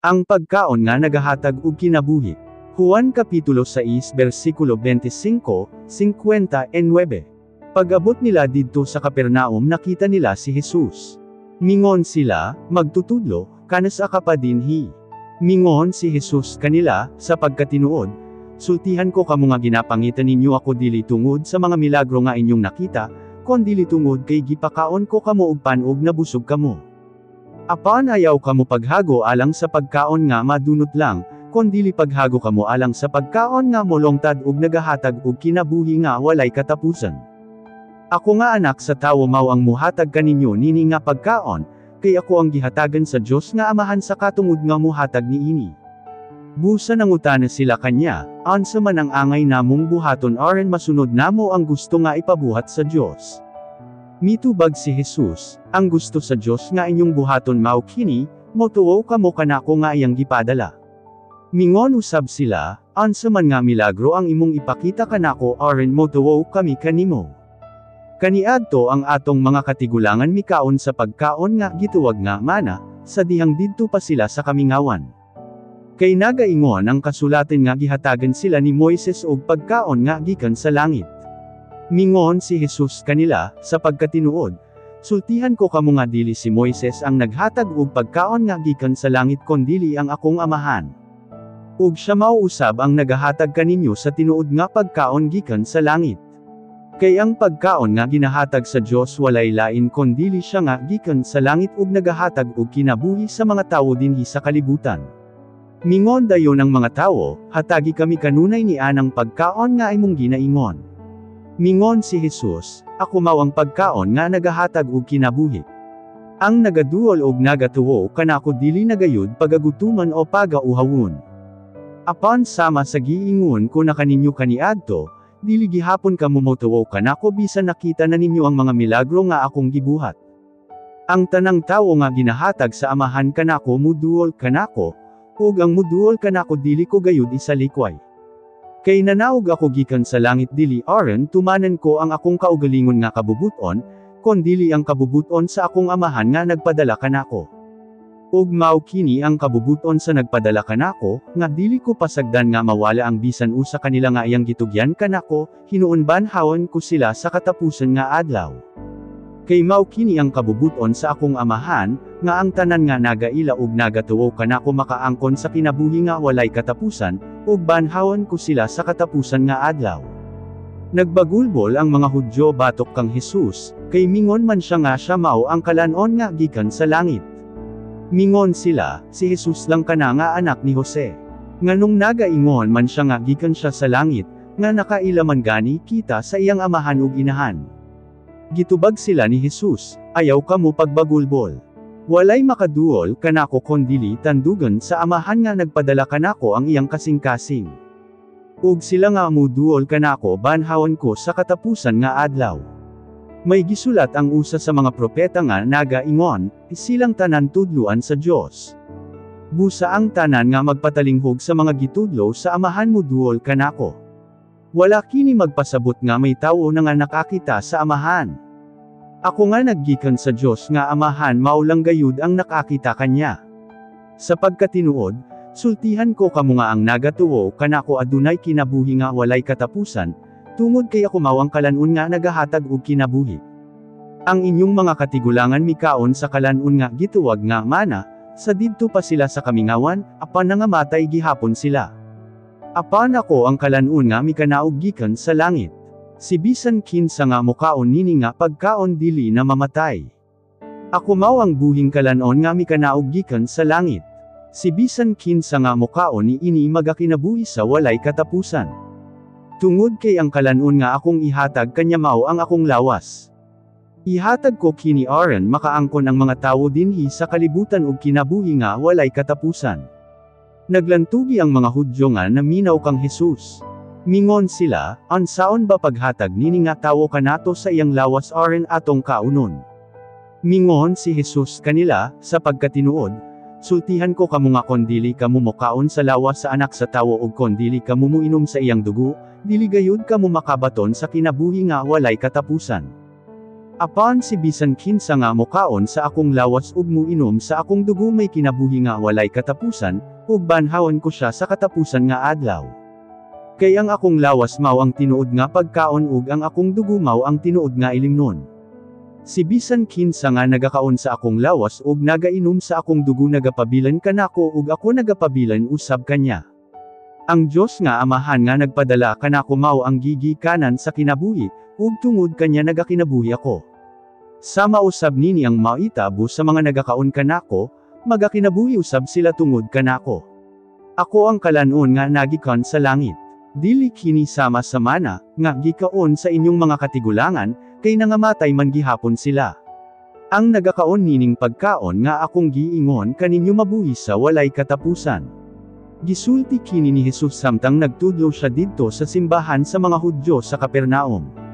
Ang pagkaon nga nagahatag og kinabuhi. Juan Kapitulo 6 versikulo 25, 59. Pag-abot nila didto sa Capernaum, nakita nila si Jesus. Mingon sila, "Magtutudlo, kanus-a ka pa dinhi?" Mingon si Jesus kanila, "Sa pagkatinuod, sultihan ko kamo nga ginapangita ninyo ako dili tungod sa mga milagro nga inyong nakita, kondili tungod kay gipakaon ko kamo og pan ug nabusog kamo. Apan ayaw kamo paghago alang sa pagkaon nga madunot lang, kondili paghago kamo alang sa pagkaon nga molongtad ug nagahatag og kinabuhi nga walay katapusan. Ako nga Anak sa Tawo mao ang muhatag kaninyo nini nga pagkaon, kay ako ang gihatagan sa Dios nga Amahan sa katungod nga muhatag niini." Busa nangutana sila kanya, "Unsa man ang angay namong buhaton aron masunod namo ang gusto nga ipabuhat sa Dios?" Mitubag si Jesus, "Ang gusto sa Dios nga inyong buhaton mao kini: motuo kamo kanako nga iyang gipadala." Mingon usab sila, "Unsa man nga milagro ang imong ipakita kanako aron motuo kami kanimo? Kaniadto ang atong mga katigulangan mikaon sa pagkaon nga gituwag nga mana, sa dihang didto pa sila sa kamingawan. Kay nagaingon ang kasulatan nga gihatagan sila ni Moises og pagkaon nga gikan sa langit." Mingon si Jesus kanila, "Sa pagkatinuod, sultihan ko kamo nga dili si Moises ang naghatag og pagkaon nga gikan sa langit kondili ang akong Amahan. Ug siya mao usab ang nagahatag kaninyo sa tinuod nga pagkaon gikan sa langit. Kay ang pagkaon nga ginahatag sa Dios walay lain kondili siya nga gikan sa langit ug nagahatag og kinabuhi sa mga tawo dinhi sa kalibutan." Mingon dayon ang mga tawo, "Hatagi kami kanunay ni anang pagkaon nga imong ginaingon." Mingon si Jesus, "Ako mao ang pagkaon nga nagahatag og kinabuhi. Ang nagaduol og nagatuo kanako dili na gayud pagagutuman o pagauhawon. Apan sama sa giingon ko na kaninyo kaniadto, dili gihapon kamo motuo kanako bisan nakita na ninyo ang mga milagro nga akong gibuhat. Ang tanang tawo nga ginahatag sa Amahan kanako muduol kanako, ug ang muduol kanako dili ko gayud isalikway. Kay nanaog ako gikan sa langit dili aron tumanan ko ang akong kaugalingon nga kabubuton, kondili ang kabubuton sa akong Amahan nga nagpadala kanako. Ug mao kini ang kabubuton sa nagpadala kanako, nga dili ko pasagdan nga mawala ang bisan usa kanila nga iyang gitugyan kanako, hinuon banhawon ko sila sa katapusan nga adlaw. Kay mao kini ang kabubuton sa akong Amahan, nga ang tanan nga nagaila ug nagatuo kanako makaangkon sa kinabuhi nga walay katapusan, ug banhawon ko sila sa katapusan nga adlaw." Nagbagulbol ang mga Hudyo batok kang Jesus, kay mingon man siya nga siya mao ang kalan-on nga gikan sa langit. Mingon sila, "Si Jesus lang kana nga anak ni Jose. Nganong nagaingon man siya nga gikan siya sa langit, nga nakaila man gani kita sa iyang amahan ug inahan?" Gitubag sila ni Jesus, "Ayaw kamo pagbagulbol. Walay makaduol kanako kondili tandugan sa Amahan nga nagpadala kanako ang iyang kasing-kasing. Ug sila nga muduol kanako banhawon ko sa katapusan nga adlaw. May gisulat ang usa sa mga propeta nga nagaingon, 'Silang tanan tudluan sa Dios.' Busa ang tanan nga magpatalinghog sa mga gitudlo sa Amahan muduol kanako. Wala kini magpasabot nga may tawo na nga nakakita sa Amahan. Ako nga naggikan sa Dios nga Amahan mao lang gayud ang nakakita kanya. Sa pagkatinuod, sultihan ko kamo nga ang nagatuo kanako adunay kinabuhi nga walay katapusan, tungod kay ako mao ang kalan-on nga nagahatag og kinabuhi. Ang inyong mga katigulangan mikaon sa kalan-on nga gituwag nga mana, sa didto pa sila sa kamingawan, apan nangamatay gihapon sila. Apan ako ang kalan-on nga mikanaog gikan sa langit. Si bisan kinsa nga mokaon nini nga pagkaon dili na mamatay. Ako mao ang buhing kalan-on nga mikanaog gikan sa langit. Si bisan kinsa nga mokaon niini magakinabuhi sa walay katapusan. Tungod kay ang kalan-on nga akong ihatag kanya mao ang akong lawas. Ihatag ko kini aron makaangkon ang mga tawo dinhi sa kalibutan og kinabuhi nga walay katapusan." Naglantugi ang mga Hudyo nga naminaw kang Jesus. Mingon sila, "Unsaon ba paghatag nini nga tawo kanato sa iyang lawas aron atong kaunon?" Mingon si Jesus kanila, "Sa pagkatinuod, sultihan ko kamo nga kon dili kamo mokaon sa lawas sa Anak sa Tawo ug kon dili kamo moinom sa iyang dugo, dili gayud kamo makabaton sa kinabuhi nga walay katapusan. Apan si bisan kinsa nga mokaon sa akong lawas ug muinom sa akong dugo may kinabuhi nga walay katapusan, ug banhawon ko siya sa katapusan nga adlaw. Kay ang akong lawas mao ang tinuod nga pagkaon ug ang akong dugo mao ang tinuod nga ilimnon. Si bisan kinsa nga nagakaon sa akong lawas ug nagainom sa akong dugo nagapabilin kanako ug ako nagapabilin usab kanya. Ang Dios nga Amahan nga nagpadala kanako mao ang gigikanan sa kinabuhi, ug tungod kanya nagakinabuhi ako. Sama usab nini ang maitabo sa mga nagakaon kanako, magakinabuhi usab sila tungod kanako. Ako ang kalan-on nga nagikan sa langit. Dili kini sama sa mana, nga gikaon sa inyong mga katigulangan, kay nangamatay man gihapon sila. Ang nagakaon nining pagkaon nga akong giingon kaninyo mabuhi sa walay katapusan. Gisulti kini ni Jesus samtang nagtudlo siya didto sa simbahan sa mga Hudyo sa Capernaum.